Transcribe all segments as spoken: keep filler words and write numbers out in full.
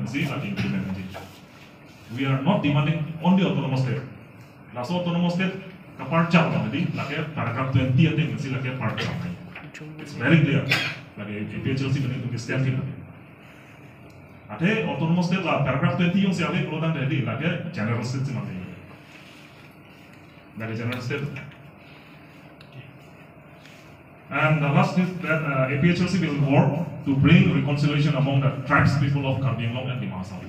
Si lagi implement nanti. We are not demanding only autonomous state. Laso autonomous state kaparcham nanti, lake paragraph twenty ante si lake parcham. It's very clear. Lake A P H L C nanti stand nanti. Athe autonomous state la paragraph twenty jongsi ave pulotangte nanti lake general state si nanti. Lake general state. And the last is that uh, A P H L C will work to bring reconciliation among the tribes people of Karbi Anglong and Dima Hasao.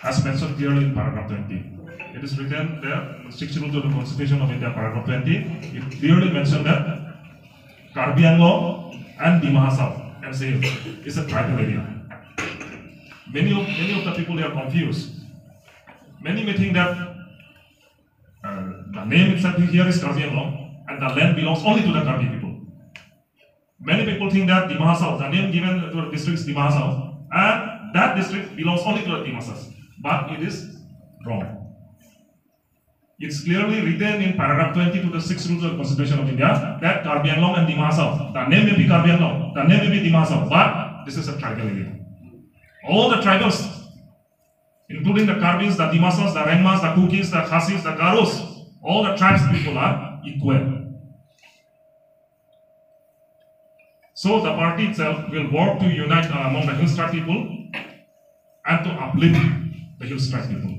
As mentioned clearly in paragraph twenty. It is written there, six rule to the Constitution of India, paragraph twenty. It clearly mentioned that Karbi Anglong and Dima Hasao, M C Hills, is a tribal area. Many of, many of the people, they are confused. Many may think that uh, the name itself here is Karbi Anglong, and the land belongs only to the Karbi people. Many people think that Dima Hasao, the name given to the district is Dima Hasao, and that district belongs only to the Dimasas. But it is wrong. It's clearly written in paragraph twenty to the sixth rule of the Constitution of India that Karbi Anglong and Dima Hasao, the name may be Karbi Anglong, the name may be Dima Hasao, but this is a tribal area. All the tribals, including the Karbis, the Dimasas, the Rengmas, the Kukis, the Khasis, the Garos, all the tribes people are equal. So the party itself will work to unite uh, among the Hill Tribe people and to uplift the Hill Tribe people.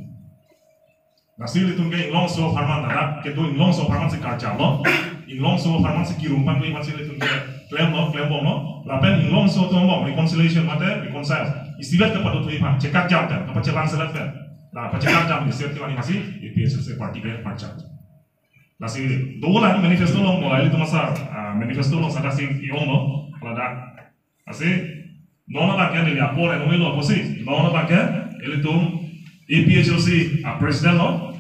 Lasi ilitum ke Inglongso apharman, ladak kedo Inglongso apharman si karjalo. Inglongso apharman si kirum pangri aphan si ilitum ke klemlo, klembomlo. Lapen Inglongso atum bom reconciliation mate reconcile. Isivet kepadothui aphan, chekarjam pen, kapachelang selet pen. La pachekarjam isivet kelang aphan si A P H L C party ke parjam. Lasi dolang manifesto along mo, ilitum asar ah, manifesto along sadak si i-onglo, ladak. Lasi non abangke neli apor enoi lo apotsi, non abangke ilitum A P H L C ah, president lo.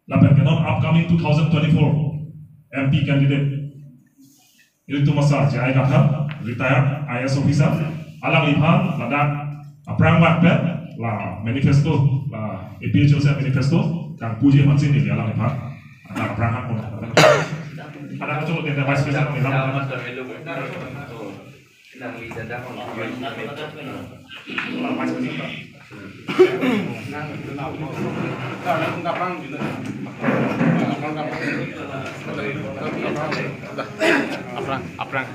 Lapen ke non upcoming two thousand twenty-four M P candidate, ilitum asar J I Kathar, retired I A S officer, alangliphan ladak aphrang bak pen la manifesto, la A P H L C manifesto kangpuji aphan si neli alangliphan ladak aphrang hapon. Ada kacolo tete vice president neli lam. Nangli dada kon. La vice president. Aphrang, aphrang.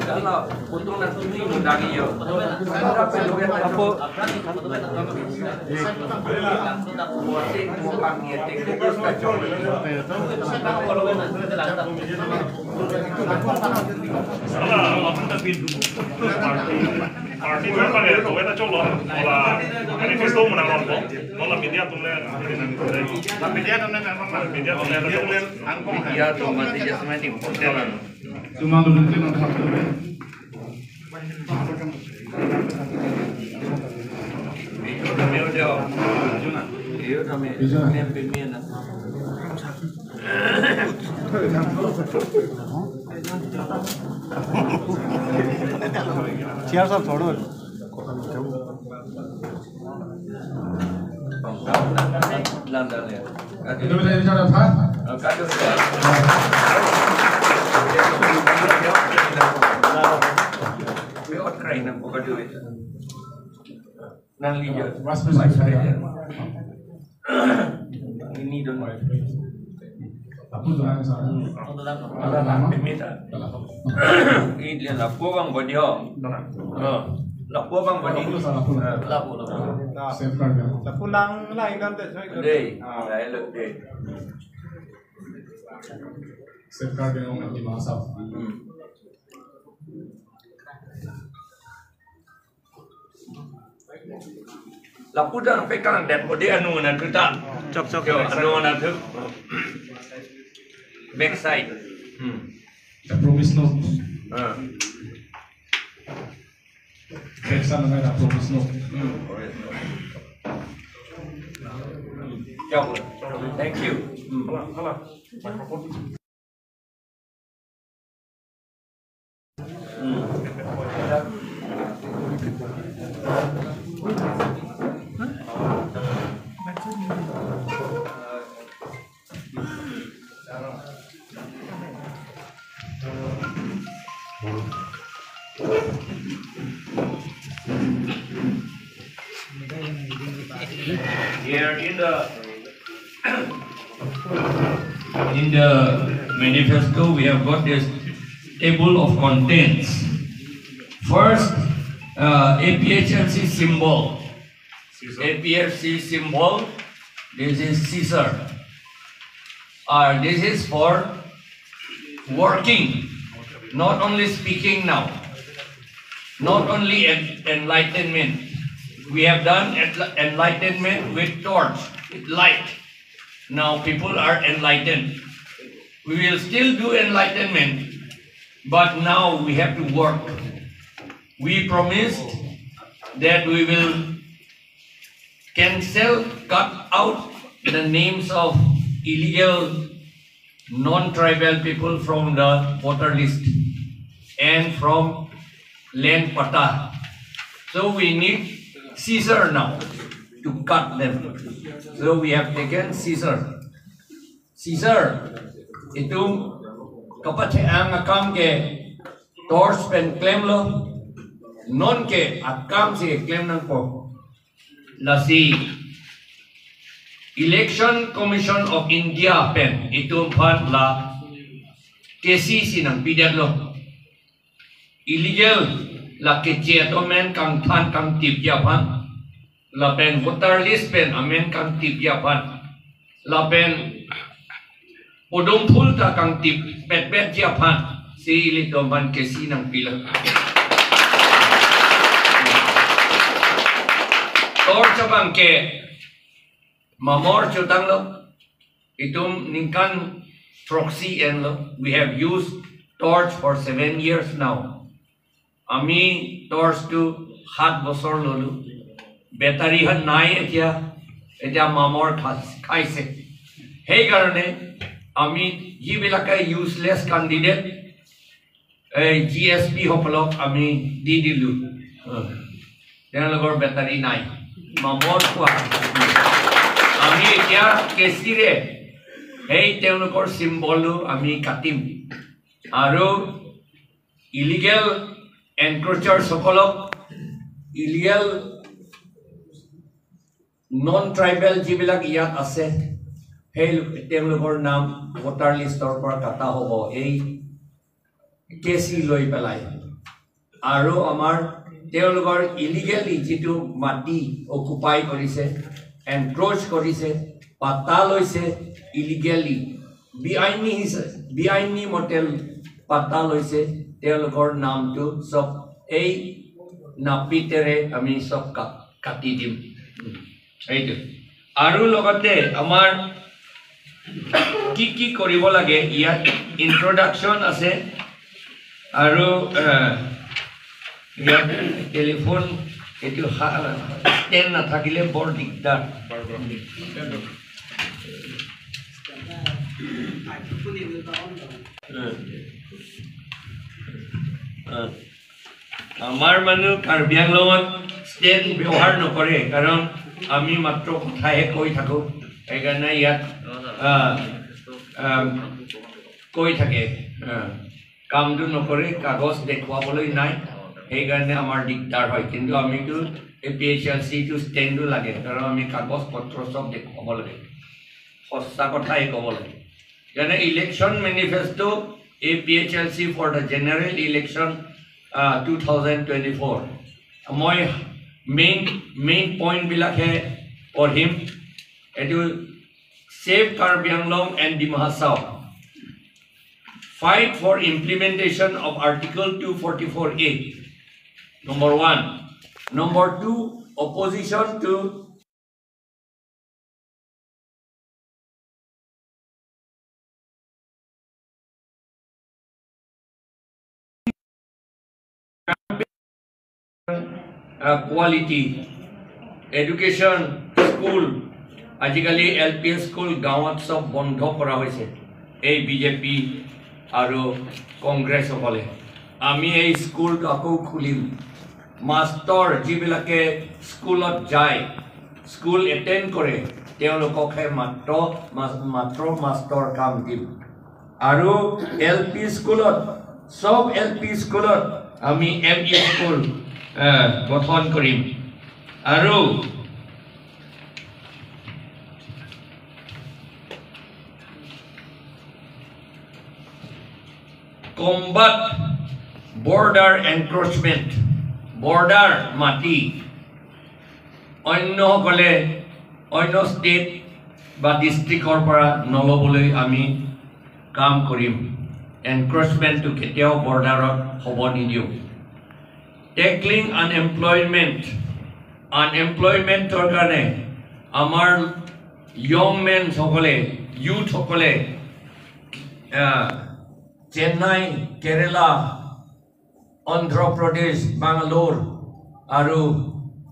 Dala, putung na sini dari yo. Apo? Party, party member ya, kaweta cholo, wala manifesto muna rompo, wala media atum le, media atum le, media atum le, media atum mati jasmani hotel ano. Cuma dulu itu nonton satu. Chair sir, chhodo. Lam, lam, ya. Itu bisa bicara, Pak? Nangli ya. Mas, mas, mas, saya. Ini dong. Aku tuh nangis sana. Ada lama. Ini dia lapu bang bodi ho. Oh, lapu bang bodi. Lapu, lapu. Safeguard ya. Lapu lang, lang, lang, lang. Dei. Ah. Dei, lo, dei. Safeguard ya, orang di masa. Hmm. Lapu dang pekang det bodi anu na tuta. Chok, chok. Yo, anu na tu. Back side. Hmm. The promise note. Ah. Back side na the promise note. Hmm. Chok. Thank you. Hmm. Here in the in the manifesto, we have got this table of contents. First, uh, A P H L C symbol. A P H L C symbol. This is scissor. Uh, this is for working, not only speaking now, not only en- enlightenment. We have done enl- enlightenment with torch, with light. Now people are enlightened. We will still do enlightenment, but now we have to work. We promised that we will cancel, cut out the names of illegal non-tribal people from the voter list and from land patta. So we need scissor now to cut them. So we have taken scissor. Scissor, itum kapachehang akam ke torch pen klemlo, non ke akam si klem nangpo. Lasi Election Commission of India pen itum aphan la K C si nangpidetlo. Illegal la keche atum amen kangthan kangtipji aphan, lapen voter list pen amen kangtipji aphan, lapen podum phul ta kangtip petpetji aphan si ilitum aphan K C nangpilo. Torch abang ke mamor chotanglo, itum ningkan throksi enlo. We have used torch for seven years now. Ami torch tu সাত বছৰ ললো, battery han nai এতিয়া, এতিয়া mamor khas- খাইছে। সেইকাৰণে আমি যিবিলাকে useless candidate, এই G S B সকলক আমি দি দিলো। তেওঁলোকৰ battery নাই, mamor খোৱা। আমি এতিয়া K C ৰে সেই তেওঁলোকৰ symbol ও আমি কাটিম। আৰু illegal encroachers সকলক, illegal non tribal যিবিলাক ইয়াত আছে, সেই লোক- তেওঁলোকৰ নাম voter list ৰ পৰা কটা হ'ব এই K C লৈ পেলাই। আৰু আমাৰ তেওঁলোকৰ illegally যিটো মাটি occupy কৰিছে, encroach কৰিছে, পাট্টা লৈছে illegally, বেআইনী হিচাপে, বেআইনী মতে পাট্টা লৈছে, তেওঁলোকৰ নামটো চব এই নাপিতেৰে আমি চব কা- কাটি দিম। এইটো। আৰু লগতে আমাৰ কি কি কৰিব লাগে, ইয়াত introduction আছে। আৰু, আহ, ইয়াত telephone এইটো হা- stand নাথাকিলে বৰ দিগদাৰ। উম। উম। আমাৰ মানুহ কাৰ্বি আংলঙত stand ব্যৱহাৰ নকৰে, কাৰণ আমি মাত্ৰ কথাহে কৈ থাকো। সেইকাৰণে ইয়াত, আহ, আহ, কৈ থাকে, আহ, কামটো নকৰে, কাগজ দেখুৱাবলৈ নাই, সেইকাৰণে আমাৰ দিগদাৰ হয়। কিন্তু আমিতো A P H L C টো stand ও লাগে, কাৰণ আমি কাগজ পত্ৰ চব দেখুৱাব লাগে, সঁচা কথাই ক'ব লাগে। যেনে Election Manifesto A P H L C for the general election, ah, two thousand twenty-four। মই main, main point বিলাকহে পঢ়িম। এইটো Save Karbi Anglong and Dima Hasao. Fight for implementation of Article two forty-four A. Number one. Number two, opposition to ah, quality education, school, আজিকালি L P school গাঁৱত চব বন্ধ কৰা হৈছে এই বিজেপি আৰু কংগ্ৰেছসকলে। আমি এই স্কুল আকৌ খুলিম। মাষ্টৰ যিবিলাকে স্কুলত যায়, স্কুল এটেণ্ড কৰে, তেওঁলোককহে মাত্ৰ মা- মাত্ৰ মাষ্টৰ কাম দিম। আৰু এল পি স্কুলত সব এল পি স্কুলত আমি এম ই স্কুল, আহ, গঠন কৰিম। আৰু কমবাট বৰ্ডাৰ এনক্ৰ'চমেণ্ট, বৰ্ডাৰ মাটি অন্যসকলে, অন্য ষ্টেট বা ডিষ্ট্ৰিক্টৰ পৰা নল'বলৈ আমি কাম কৰিম। এনক্ৰ'চমেণ্টটো কেতিয়াও বৰ্ডাৰত হ'ব নিদিওঁ। টেকলিং আনএমপ্লয়মেণ্ট, আনএমপ্লয়মেণ্টৰ কাৰণে আমাৰ য়ং মেনসকলে, ইউথসকলে, আহ, চেন্নাই, কেৰেলা, অন্ধ্ৰ প্ৰদেশ, বাংগালোৰ আৰু,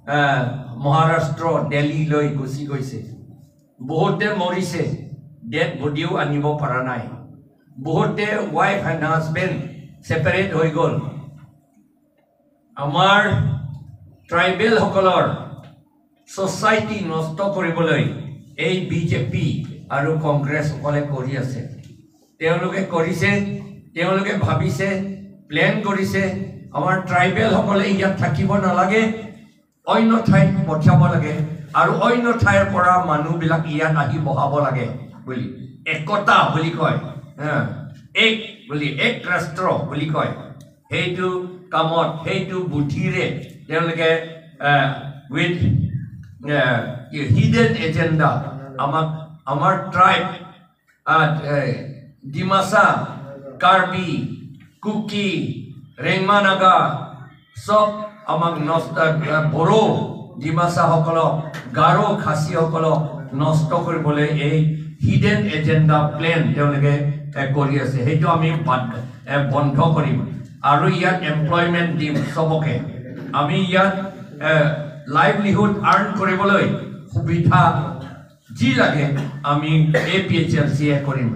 আহ, মহাৰাষ্ট্ৰ, দিল্লীলৈ গুচি গৈছে। বহুতে মৰিছে, ডেড বডিও আনিব পৰা নাই। বহুতে ৱাইফ এণ্ড হাজবেণ্ড ছেপাৰেট হৈ গ'ল। আমাৰ ট্ৰাইবেলসকলৰ ছ'চাইটি নষ্ট কৰিবলৈ এই বি জে পি আৰু কংগ্ৰেছসকলে কৰি আছে। তেওঁলোকে কৰিছে, তেওঁলোকে ভাবিছে, প্লেন কৰিছে, আমাৰ ট্ৰাইবেলসকলে ইয়াত থাকিব নালাগে, অন্য ঠাইত পঠিয়াব লাগে আৰু অন্য ঠাইৰ পৰা মানুহবিলাক ইয়াত আহি বহাব লাগে বুলি। একতা বুলি কয়, হা, এক বুলি, এক ৰাষ্ট্ৰ বুলি কয়। সেইটো কামত, সেইটো বুদ্ধিৰে তেওঁলোকে, আহ, উইথ, আহ, হিডেন এজেণ্ডা আমাক, আমাৰ ট্ৰাইব, আহ, এ, ডিমাচা, কাৰ্বি, কুকি, ৰেংমা নাগা, সব আমাক নষ্ট, আহ, বড়ো, ডিমাচাসকলক, গাৰো, খাচীসকলক নষ্ট কৰিবলৈ এই হিডেন এজেণ্ডা প্লেন তেওঁলোকে, এ, কৰি আছে। সেইটো আমি বাদ, এ, বন্ধ কৰিম আৰু ইয়াত এমপ্লয়মেণ্ট দিম সবকে। আমি ইয়াত, এ, লাইভলিহুড আৰ্ণ কৰিবলৈ সুবিধা যি লাগে আমি এ পি এইচ এল চিয়ে কৰিম।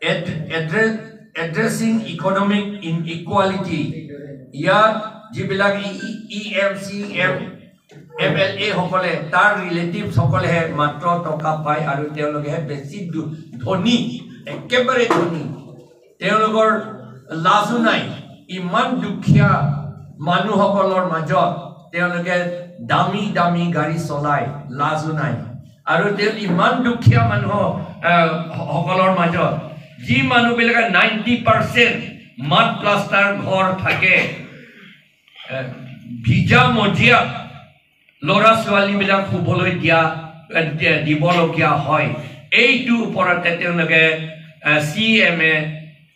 Ad-, addre-, addressing economic inequality, ইয়াত যিবিলাক E M C M, M L A সকলে, তাৰ ৰিলেটিভছ সকলেহে মাত্ৰ টকা পায় আৰু তেওঁলোকেহে বেছি ধু-, ধনী, একেবাৰে ধনী। তেওঁলোকৰ লাজো নাই। ইমান দুখীয়া মানুহসকলৰ মাজত তেওঁলোকে দামী দামী গাড়ী চলাই, লাজো নাই। আৰু তেওঁ ইমান দুখীয়া মানুহ, আহ, সকলৰ মাজত যি মানুহবিলাকে নাইণ্টি পাৰ্চেণ্ট মাড প্লাষ্টাৰ ঘৰ থাকে, এ, ভিজা মজিয়া ল'ৰা ছোৱালীবিলাক শুবলৈ দিয়া, এ, দি-, দিবলগীয়া হয়। এইটো ওপৰতে তেওঁলোকে, এ, চি এম এ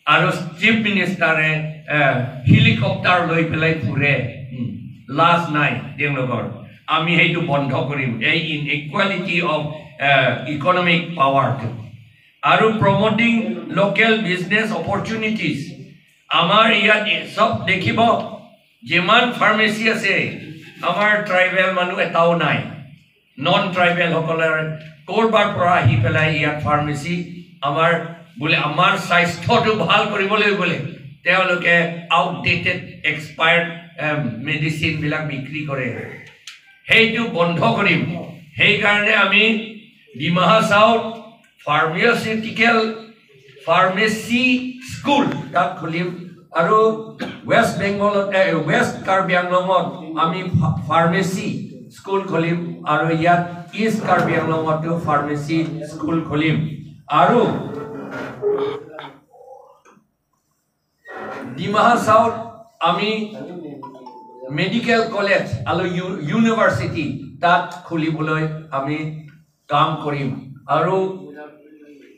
আৰু চিফ মিনিষ্টাৰে, এ, হেলিকপ্টাৰ লৈ পেলাই ফুৰে। উম, লাজ নাই তেওঁলোকৰ। আমি সেইটো বন্ধ কৰিম, এই ইনইকুৱালিটি অফ, এ, ইকনমিক পাৱাৰটো। আৰু প্ৰমোটিং লোকেল বিজনেছ অপৰচুনিটিজ। আমাৰ ইয়াত চব দেখিব, যিমান ফাৰ্মেচী আছে, আমাৰ ট্ৰাইবেল মানুহ এটাও নাই। নন ট্ৰাইবেলসকলৰ ক'ৰবাৰ পৰা আহি পেলাই ইয়াত ফাৰ্মেচী আমাৰ বোলে আমাৰ স্বাস্থ্যটো ভাল কৰিবলৈ বোলে তেওঁলোকে আউটডেটেড এক্সপায়াৰ্ড, এম, মেডিচিনবিলাক বিক্ৰী কৰে। সেইটো বন্ধ কৰিম। সেইকাৰণে আমি ডিমা হাছাওত ফাৰ্মাচিউটিকেল, ফাৰ্মেচী স্কুল তাত খুলিম আৰু ৱেষ্ট বেংগলত, এ, ৱেষ্ট কাৰ্বি আংলঙত আমি ফা-, ফাৰ্মেচী স্কুল খুলিম আৰু ইয়াত ইষ্ট কাৰ্বি আংলঙতো ফাৰ্মেচী স্কুল খুলিম আৰু ডিমা হাছাওত আমি মেডিকেল কলেজ আৰু ইউ-, ইউনিভাৰ্চিটি তাত খুলিবলৈ আমি কাম কৰিম আৰু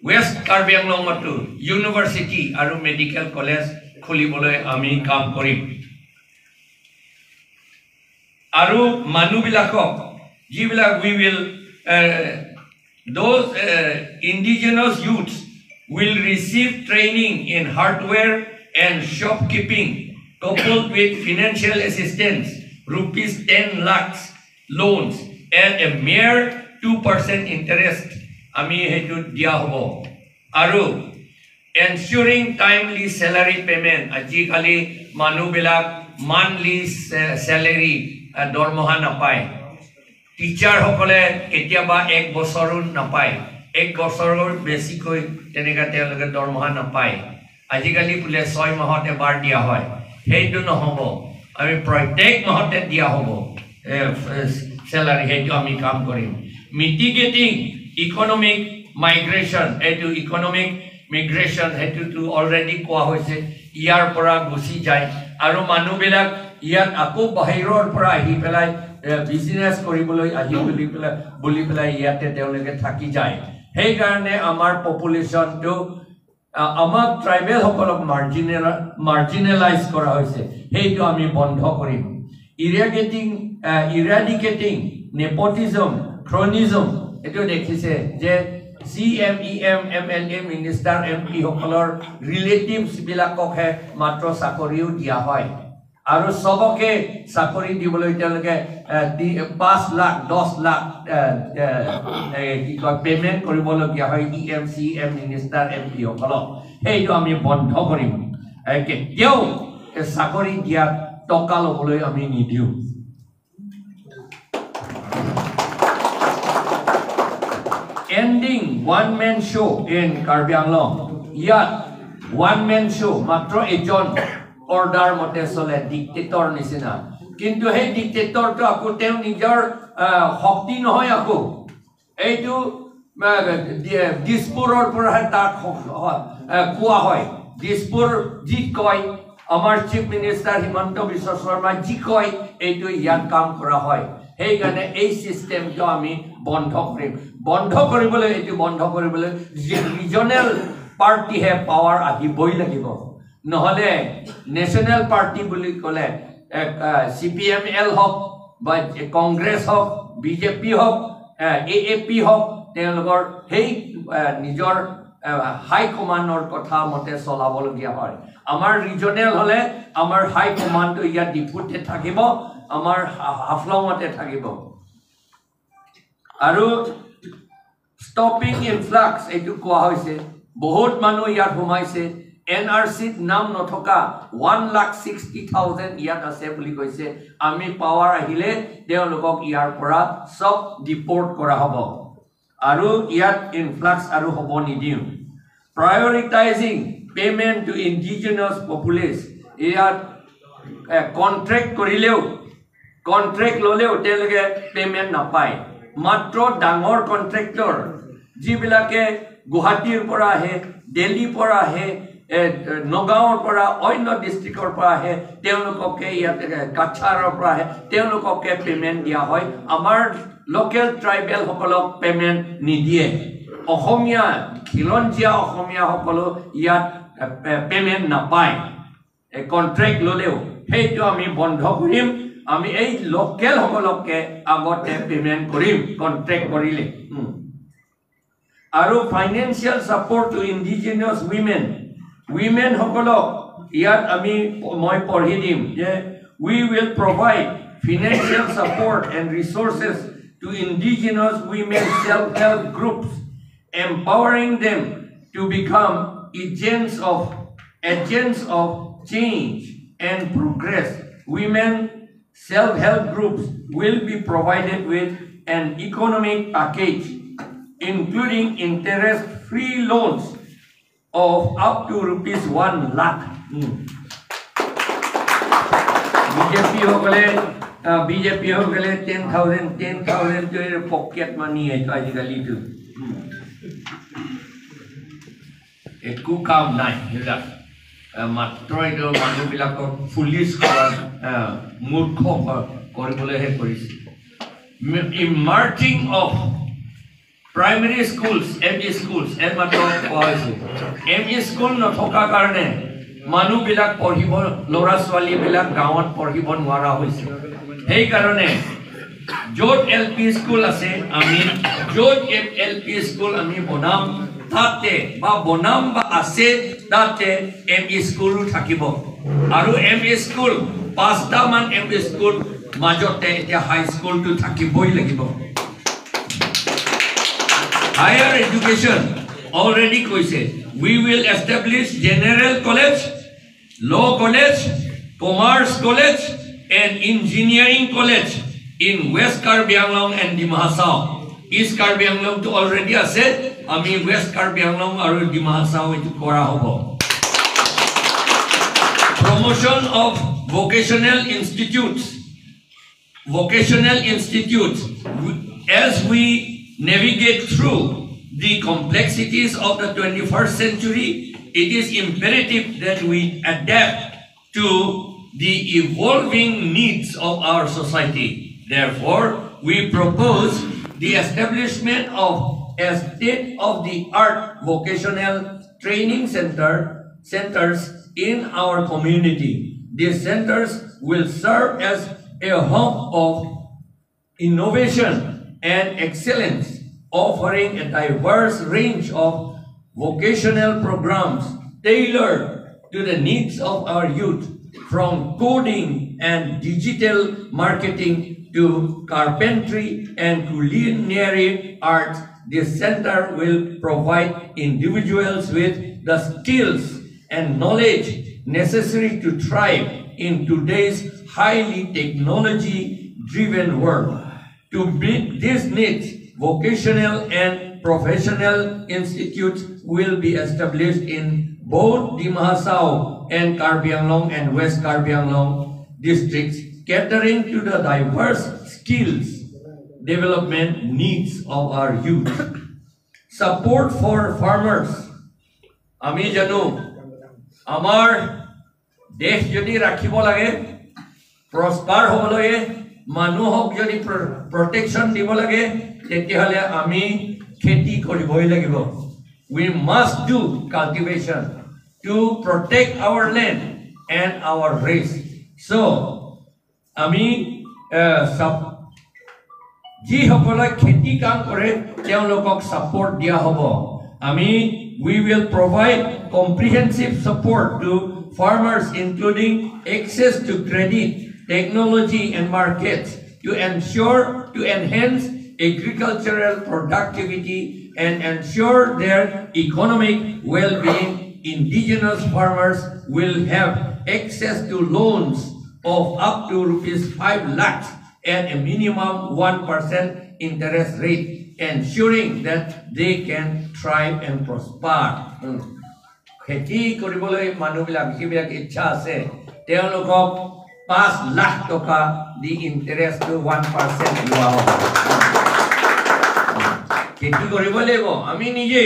ৱেষ্ট কাৰ্বি আংলঙতো ইউনিভাৰ্চিটি আৰু মেডিকেল কলেজ খুলিবলৈ আমি কাম কৰিম। আৰু মানুহবিলাকক যিবিলাক we will, uh, those, uh, indigenous youths will receive training in hardware and shopkeeping coupled with financial assistance, rupees ten lakhs loans at a mere two percent interest আমি সেইটো দিয়া হ'ব। আৰু ensuring timely salary payment, আজিকালি মানুহবিলাক মান্থলি চে-, চেলেৰী, আ, দৰমহা নাপায়। টিচাৰসকলে কেতিয়াবা এক বছৰো নাপায়, এক বছৰৰ বেছিকৈ তেনেকৈ তেওঁলোকে দৰমহা নাপায়। আজিকালি বোলে ছয় মাহত এবাৰ দিয়া হয়, সেইটো নহ'ব। আমি প্ৰত্যেক মাহতে দিয়া হ'ব, এ, এ, চেলাৰী, সেইটো আমি কাম কৰিম। মিটিগেটিং ইকনমিক মাইগ্ৰেশ্যন, এইটো ইকনমিক মিগ্ৰেশ্যন, সেইটোতো অলৰেডি কোৱা হৈছে, ইয়াৰ পৰা গুচি যায় আৰু মানুহবিলাক ইয়াত আকৌ বাহিৰৰ পৰা আহি পেলাই, এ, বিজনেছ কৰিবলৈ আহি বুলি পেলাই, বুলি পেলাই ইয়াতে তেওঁলোকে থাকি যায়। সেইকাৰণে আমাৰ পপুলেশ্যনটো, আ, আমাক ট্ৰাইবেলসকলক মাৰ্জিনেল-, মাৰ্জিনেলাইজ কৰা হৈছে, সেইটো আমি বন্ধ কৰিম। ইৰেগেটিং, আ, ইৰেডিকেটিং নেপটিজম, ক্ৰনিজম, এইটো দেখিছে যে C M, E M, M L A, minister, M P সকলৰ ৰিলেটিভছ বিলাককহে মাত্ৰ চাকৰিও দিয়া হয়। আৰু চবকে চাকৰি দিবলৈ তেওঁলোকে, এ, দি-, পাঁচ লাখ, দহ লাখ, এ, এ, এ, কি কয়, পেমেণ্ট কৰিবলগীয়া হয় E M, C M, minister, M P সকলক। সেইটো আমি বন্ধ কৰিম। এ, কেতিয়াও এ, চাকৰি দিয়াত টকা ল'বলৈ আমি নিদিওঁ। Ending one man show in Karbi Anglong. ইয়াত ওৱান মেন শ্ব', মাত্ৰ এজন অৰ্ডাৰ মতে চলে, ডিক্টেটৰ নিচিনা। কিন্তু সেই ডিক্টেটৰটো আকৌ তেওঁ নিজৰ, আহ, শক্তি নহয়। আকৌ এইটো, আহ, দি-, দিছপুৰৰ পৰাহে তাক হ-, হ-, আহ, কোৱা হয়। দিছপুৰ যি কয়, আমাৰ চিফ মিনিষ্টাৰ হিমন্ত বিশ্ব শৰ্মা যি কয়, এইটো ইয়াত কাম কৰা হয়। সেইকাৰণে এই চিষ্টেমটো আমি বন্ধ কৰিম। বন্ধ কৰিবলৈ, এইটো বন্ধ কৰিবলৈ ৰি-, ৰিজনেল পাৰ্টিহে পাৱাৰ আহিবই লাগিব। নহ'লে নেশ্যনেল পাৰ্টি বুলি ক'লে, এ, আ, চি পি এম এল হওক বা কংগ্ৰেছ হওক, বি জে পি হওক, এ, এ এ পি হওক, তেওঁলোকৰ সেই, এ, নিজৰ, এ, হাই কমাণ্ডৰ কথা মতে চলাবলগীয়া হয়। আমাৰ ৰিজনেল হ'লে আমাৰ হাই কমাণ্ডটো ইয়াত ডিফুতে থাকিব, আমাৰ হা-, হাফলঙতে থাকিব। আৰু ষ্টপিং ইনফ্লাক্স, এইটো কোৱা হৈছে, বহুত মানুহ ইয়াত সোমাইছে, এন আৰ চিত নাম নথকা ওৱান লাখ ছিক্সটি থাউজেণ্ড ইয়াত আছে বুলি কৈছে। আমি পাৱাৰ আহিলে তেওঁলোকক ইয়াৰ পৰা চব ডিপৰ্ট কৰা হ'ব। আৰু ইয়াত ইনফ্লাক্স আৰু হ'ব নিদিওঁ। Prioritizing payment to indigenous populace, ইয়াত, এ, কণ্ট্ৰেক্ট কৰিলেও, কণ্ট্ৰেক্ট ল'লেও তেওঁলোকে পেমেণ্ট নাপায়। মাত্ৰ ডাঙৰ কণ্ট্ৰেক্টৰ যিবিলাকে গুৱাহাটীৰ পৰা আহে, দিল্লীৰ পৰা আহে, এ, নগাঁৱৰ পৰা, অন্য ডিষ্ট্ৰিক্টৰ পৰা আহে, তেওঁলোককে ইয়াত, এ, কাছাৰৰ পৰা আহে, তেওঁলোককে পেমেণ্ট দিয়া হয়। আমাৰ লোকেল ট্ৰাইবেলসকলক পেমেণ্ট নিদিয়ে। অসমীয়া, খিলঞ্জীয়া অসমীয়াসকলো ইয়াত, এ, পে-, পেমেণ্ট নাপায়। এ, কণ্ট্ৰেক্ট ল'লেও সেইটো আমি বন্ধ কৰিম। আমি এই লোকেলসকলকে আগতে পেমেণ্ট কৰিম কণ্ট্ৰেক্ট কৰিলে। হুম। আৰু financial support to indigenous women, উইমেনসকলক ইয়াত আমি, মই পঢ়ি দিম যে, "We will provide financial support and resources to indigenous women self-help groups, empowering them to become agents of, agents of change and progress." Women self-help groups will be provided with an economic package, including interest-free loans of up to rupees one lakh. Hmm. B J P সকলে, আহ, B J P সকলে ten thousand, ten thousand টো pocket money এইটো আজিকালিটো। Hmm. একো কাম নাই সেইবিলাক। আহ, মাত্ৰ এইটো মানুহবিলাকক ফুলিছ কৰা, আহ, মূৰ্খ ক-, কৰিবলৈহে কৰিছে। Emerging of primary schools, M E schools, এইমাত্ৰ কোৱা হৈছে। এম ই স্কুল নথকাৰ কাৰণে মানুহবিলাক পঢ়িব, ল'ৰা ছোৱালীবিলাক গাঁৱত পঢ়িব নোৱাৰা হৈছে। সেইকাৰণে য'ত এল পি স্কুল আছে, আমি য'ত এল পি স্কুল আমি বনাম, তাতে বা বনাম বা আছে, তাতে এম ই স্কুলো থাকিব। আৰু এম ই স্কুল, পাঁচটামান এম ই স্কুল মাজতে এতিয়া হাই স্কুলটো থাকিবই লাগিব। Higher education, already কৈছে, we will establish general college, law college, commerce college, and engineering college in West Karbi Anglong and Dima Hasao. East Karbi Anglong টো already আছে, আমি West Karbi Anglong আৰু Dima Hasao এইটো কৰা হ'ব। Promotion of vocational institutes. Vocational institutes. As we navigate through the complexities of the twenty-first century, it is imperative that we adapt to the evolving needs of our society. Therefore, we propose the establishment of a state-of-the-art vocational training center centers in our community. These centers will serve as a hub of innovation and excellence, offering a diverse range of vocational programs tailored to the needs of our youth, from coding and digital marketing to carpentry and culinary arts. This center will provide individuals with the skills and knowledge necessary to thrive in today's highly technology driven world. To meet these needs, vocational and professional institutes will be established in both Dima Hasao and Karbi Anglong and West Karbi Anglong districts, catering to the diverse skills development needs of our youth. Support for farmers. আমি জানো আমাৰ দেশ যদি ৰাখিব লাগে, প্ৰস্পাৰ হ'ব লাগে, মানুহক যদি প্ৰটেকশ্যন দিব লাগে, তেতিয়াহ'লে আমি খেতি কৰিবই লাগিব। We must do cultivation to protect our land and our race. So আমি আহ, চাপ- যিসকলে খেতি কাম কৰে, তেওঁলোকক ছাপোৰ্ট দিয়া হ'ব। আমি we will provide comprehensive support to farmers, including access to credit, technology and markets, to ensure to enhance agricultural productivity and ensure their economic well-being. Indigenous farmers will have access to loans of up to rupees five lakhs at a minimum one percent interest rate, ensuring that they can thrive and prosper. Hmm. খেতি কৰিবলৈ মানুহবিলাক যিবিলাক ইচ্ছা আছে, তেওঁলোকক পাঁচ লাখ টকা দি ইণ্টাৰেষ্টটো ওৱান পাৰ্চেণ্ট লোৱা হ'ব। খেতি কৰিব লাগিব, আমি নিজে,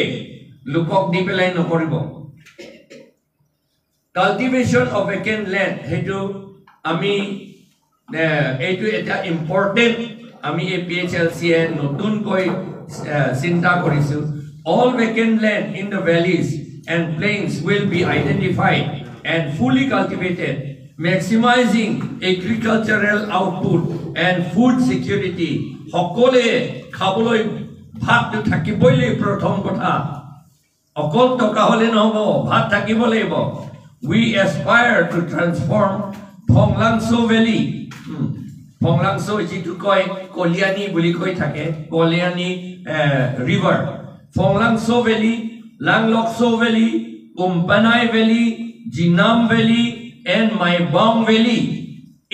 লোকক দি পেলাই নকৰিব। কাল্টিভেশ্যন অফ ভেকেণ্ট লেণ্ড, সেইটো আমি এ, এইটো এটা ইম্পৰ্টেণ্ট, আমি এই পি এইচ এল চিয়ে নতুনকৈ এ, চিন্তা কৰিছো। All vacant land in the valleys and plains will be identified and fully cultivated, maximizing agricultural output and food security. সকলোৱে খাবলৈ ভাতটো থাকিবই লাগিব প্ৰথম কথা। অকল টকা হ'লে নহ'ব, ভাত থাকিব লাগিব। We aspire to transform Phonglangso Valley, উম, ফংলাংচো যিটো কয় কলিয়ানী বুলি কৈ থাকে, কলিয়ানী ৰিভাৰ, ফংলাংচো ভেলী, লাংলকচো ভেলী, উমপানাই ভেলী, জিনাম valley and Maibang Valley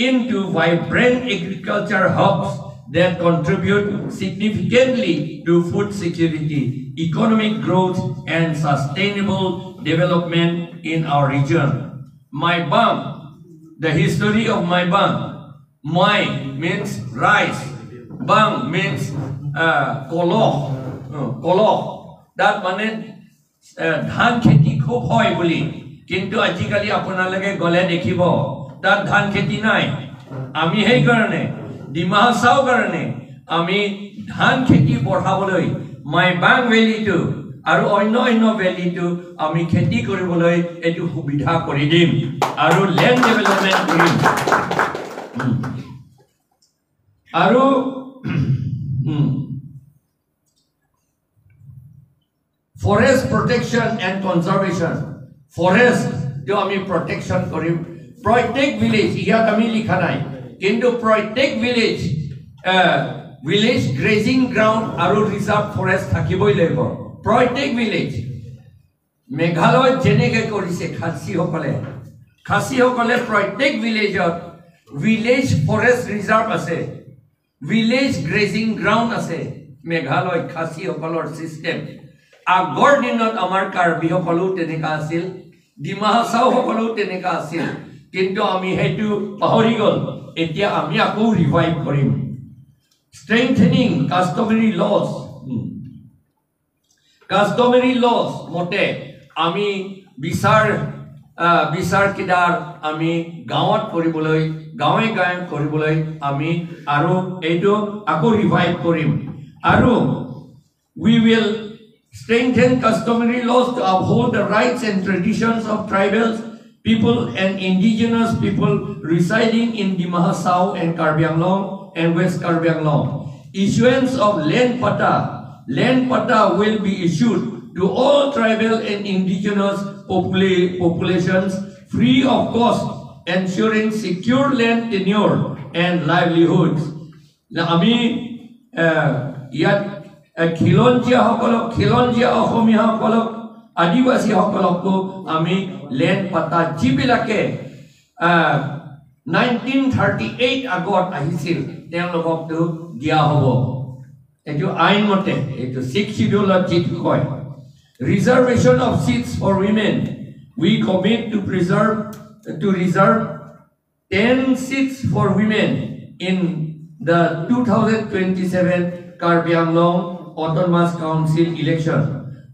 into vibrant agriculture hubs that contribute significantly to food security, economic growth, and sustainable development in our region. Maibang, the history of Maibang. Mai means rice, bang means uh, koloh, uh, koloh. That মানে আহ, ধান খেতি খুব হয় বুলি, কিন্তু আজিকালি আপোনালোকে গ'লে দেখিব তাত ধান খেতি নাই। আমি সেইকাৰণে ডিমা হাছাও কাৰণে আমি ধান খেতি বঢ়াবলৈ মাইবাং ভেলীটো আৰু অন্য অন্য ভেলীটো আমি খেতি কৰিবলৈ এইটো সুবিধা কৰি দিম আৰু লেণ্ড ডেভেলপমেণ্ট কৰিম। উম। আৰু উম, ফৰেষ্ট প্ৰটেকশ্যন এণ্ড কনজাৰ্ভেশ্যন, ফৰেষ্টটো আমি প্ৰটেকশ্যন কৰিম। প্ৰত্যেক ভিলেজ, ইয়াত আমি লিখা নাই, কিন্তু প্ৰত্যেক ভিলেজ ভিলেজ গ্ৰেজিং গ্ৰাউণ্ড আৰু ৰিজাৰ্ভ ফৰেষ্ট থাকিবই লাগিব প্ৰত্যেক ভিলেজ। মেঘালয়ত যেনেকে কৰিছে খাচীসকলে, খাচীসকলে প্ৰত্যেক ভিলেজত ভিলেজ ফৰেষ্ট ৰিজাৰ্ভ আছে, ভিলেজ গ্ৰেজিং গ্ৰাউণ্ড আছে। মেঘালয় খাচীসকলৰ ছিষ্টেম। আগৰ দিনত আমাৰ কাৰ্বিসকলো তেনেকা আছিল, ডিমা হাছাওসকলো তেনেকা আছিল। কিন্তু আমি সেইটো পাহৰি গ'ল। এতিয়া আমি আকৌ ৰিভাইভ কৰিম। Strengthening customary laws. কাষ্টমাৰী লজ মতে আমি বিচাৰ, আহ, বিচাৰ কিদাৰ আমি গাঁৱত কৰিবলৈ, গাঁৱে গাঁৱে কৰিবলৈ আমি আৰু এইটো আকৌ ৰিভাইভ কৰিম। আৰু we will strengthen customary laws to uphold the rights and traditions of tribal people and indigenous people residing in Dima Hasao and Karbi Anglong and West Karbi Anglong. Issuance of land patta. Land patta will be issued to all tribal and indigenous popula- populations free of cost, ensuring secure land tenure and livelihoods. না, আমি, আহ, ইয়াত, আহ, খিলঞ্জীয়াসকলক, খিলঞ্জীয়া অসমীয়াসকলক, আদিবাসীসকলকো আমি লেণ্ড পাটা যিবিলাকে, আহ, নাইনটিন থাৰ্টি এইট আগত আহিছিল, তেওঁলোককতো দিয়া হ'ব। এইটো আইন মতে, এইটো ছিক্স শ্বিডিউলত যিটো কয়, Reservation of seats for women, we commit to preserve, to reserve ten seats for women in the two thousand twenty-seven Karbi Anglong Autonomous Council election,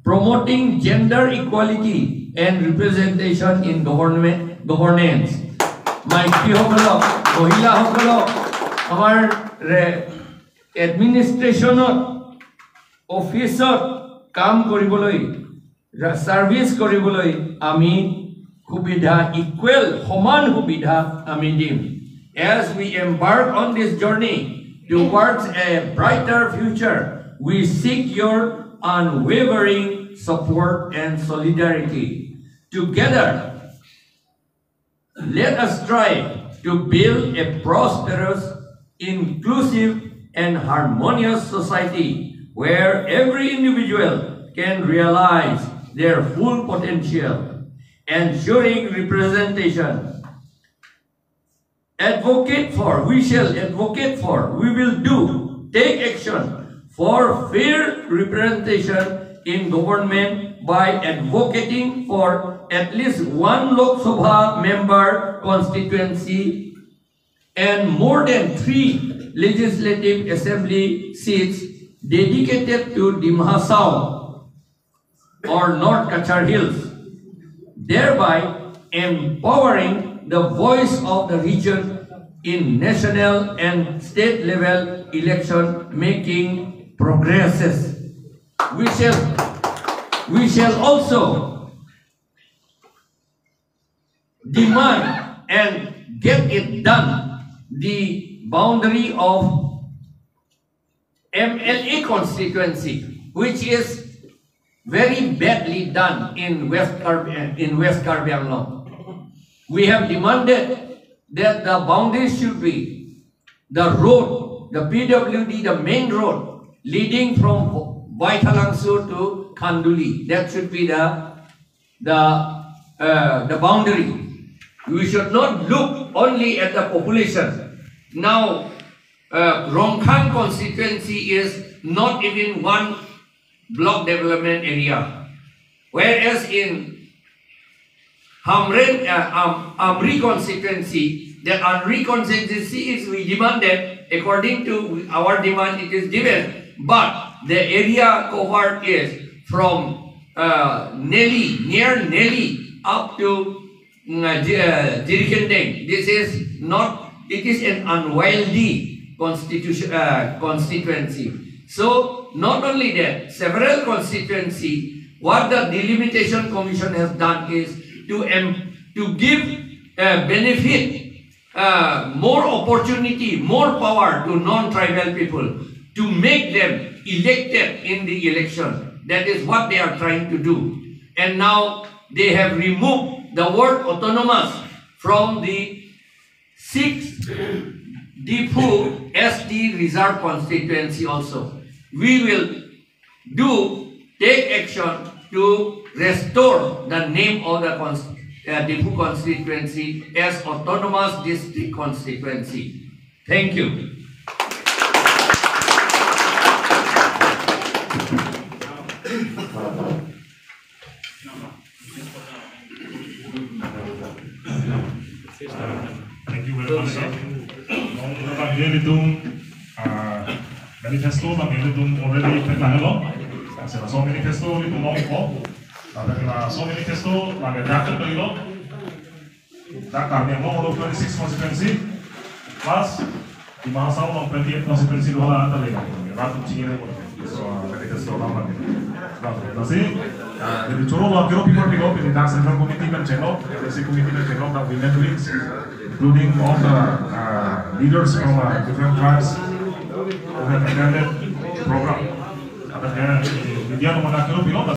promoting gender equality and representation in government governance. মাইকীসকলক, মহিলাসকলক আমাৰ ৰে- এডমিনিষ্ট্ৰেশ্যনত, অফিচত কাম কৰিবলৈ, ৰা- ছাৰ্ভিচ কৰিবলৈ আমি সুবিধা, ইকুৱেল, সমান সুবিধা আমি দিম। As we embark on this journey towards a brighter future, we seek your unwavering support and solidarity. Together, let us strive to build a prosperous, inclusive, and harmonious society where every individual can realize their full potential, ensuring representation. Advocate for, we shall advocate for, we will do, take action for fair representation in government by advocating for at least one Lok Sabha member constituency and more than three legislative assembly seats dedicated to Dima Hasao or North Cachar Hills, thereby empowering the voice of the region in national and state level election making progresses. We shall, we shall also demand and get it done the boundary of M L A constituency, which is very badly done in West Karbi, in West Karbi Anglong. We have demanded that the boundaries should be the road, the P W D, the main road leading from Baithalangso to Khanduli. That should be the the, uh, the boundary. We should not look only at the population. Now, uh, Rongkhang constituency is not even one block development area. Whereas in Hamren, uh, Am- Amri constituency, the Amri constituency is, we demanded, according to our demand, it is given, but the area covered is from uh, Neli, near Neli, up to mm, uh, Ji- uh, Jirikindeng. This is not, it is an unwieldy constitution, uh, constituency. So, not only that, several constituency, what the Delimitation Commission has done is to em- to give uh, benefit uh, more opportunity, more power to non-tribal people to make them elected in the election. That is what they are trying to do. And now they have removed the word autonomous from the sixth Diphu S T reserve constituency also. We will do take action to restore the name of the cons- uh, Diphu constituency as autonomous district constituency. Thank you. Thank you very much, sir. Nong nang nelitum, ah, manifesto nang nelitum already pen lahelo. Laso manifesto nelitum longpo. Lapen laso manifesto nang drafted lahelo. Dak Karbi Anglong along twenty-six constituency plus Dima Hasao along twenty-eight constituency dola anta le. Rat chini le. So, manifesto nang lagi. Lasi, ah, jadi choro lo kiro people pick up, ini dak central committee kan chenglo, advocacy committee kan chenglo, dak women wings, including all the, uh, leaders from, uh, different tribes who have attended program. Ada dia, media mana kiro pick up.